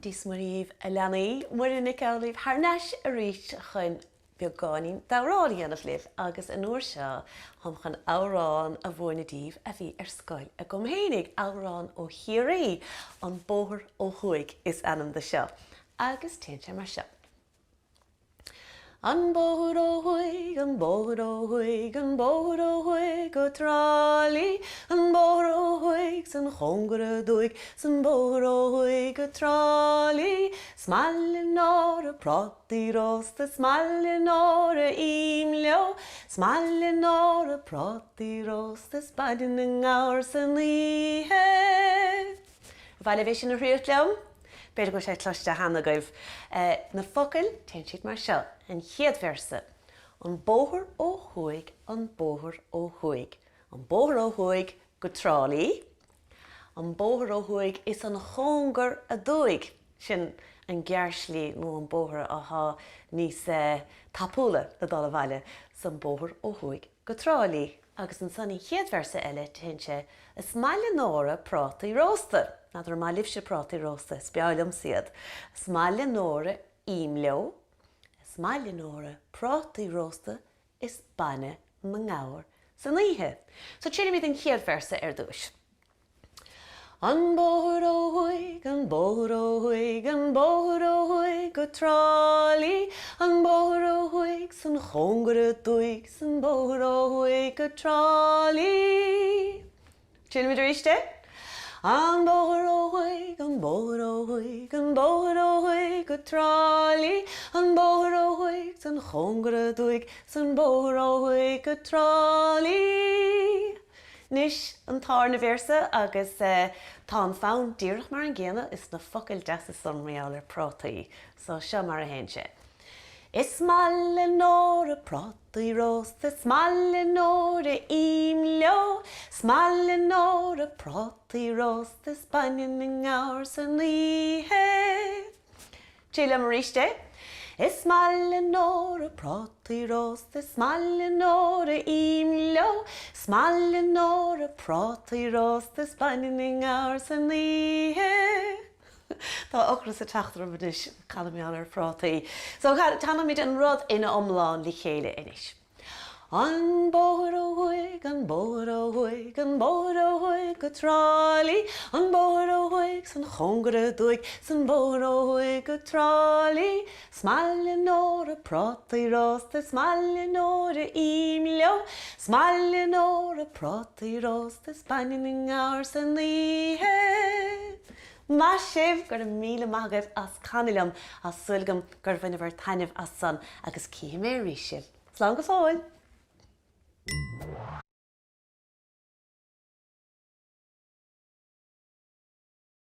Dia 's Muire dhaoibh a leanaí, Muireann Nic Amhlaoibh thar n-ais arís chun beagáinín d'amhrán a dhéanamh libh agus an uair seo táim chun amhrán a mhúineadh daoibh a bhí ar scoil agam fhéinig, amhrán ó Chiarraí, An Bóthar Ó Thuaidh is ainm do seo agus téann sé mar seo. An bóthar ó thuaidh, an bóthar ó thuaidh, an bóthar ó thuaidh go Trá Lí, an bóthar ó thuaidh 's an chóngar aduaidh, 's an bóthar ó thuaidh go Trá Lí. 'S maith le Nóra prátaí rósta, 's maith le Nóra ím leo, 's maith le Nóra prátaí rósta 's bainne na ngabhar san oíche. Ar mhaith libh é sin a thriailt liom? B'fhéidir go bhfuil sé cloiste cheana agaibh. Na focail, téann siad mar seo, an chéad véarsa, An bóthar ó thuaidh, an bóthar ó thuaidh, an bóthar ó thuaidh go Trá Lí, an bóthar ó thuaidh is an chóngar aduaidh, sin an gearrshlí nó an bóthar athá níos tapúla le dul abhaile, 's an bóthar ó thuaidh go Trá Lí. Agus ansan an chéad véarsa eile, téann sé, Is maith le Nóra prátaí rósta. N'fheadar an maith libhse prátaí rósta, is breá liomsa iad. Is maith le Nóra ím leo. Is maith le Nóra prátaí rósta is bainne na ngabhar san oíche. So triailfimid an chéad véarsa ar dtúis. An bóthar ó thuaidh, an bóthar ó thuaidh, an bóthar ó thuaidh go Trá Lí, an bóthar ó thuaidh 's an chóngar aduaidh, 's an bóthar ó thuaidh go Trá Lí. Triailfimid arís é. An bóthar ó thuaidh, an bóthar ó thuaidh, an bóthar ó thuaidh go Trá Lí, an bóthar ó thuaidh 's an chóngar aduaidh, 's an bóthar ó thuaidh go Trá Lí. Anois an tarna véarsa agus tá an fonn díreach mar an gcéanna is na focail deasa san mar gheall ar prátaí. So seo mar a théann sé. Is maith le Nóra prátaí rósta, is maith le Nóra ím leo, 's maith le Nóra prátaí rósta is bainne na ngabhar san oíche. Triail liom arís é. Is maith le Nóra prátaí rósta, is maith le Nóra ím leo, 's maith le Nóra prátaí rósta is bainne na ngabhar san oíche. Tá ocras ag teacht orm anois, canadh mar gheall ar phrátaí. So canfaimid an rud ina iomlán le chéile anois. An bóthar ó thuaidh, an bóthar ó thuaidh, an bóthar ó thuaidh go Trá Lí, an bóthar ó thuaidh 's an chóngar aduaidh, 's an bóthar ó thuaidh go Trá Lí. 'S maith le Nóra prátaí rósta, 's maith le Nóra ím leo, 's maith le Nóra prátaí rósta 's bainne na ngabhar san oíche. Maith sibh! Go raibh míle maith agaibh as canadh liom. Tá súil agam gur bhaineabhair taitneamh as san agus cífidh mé arís sibh. Slán go fóill!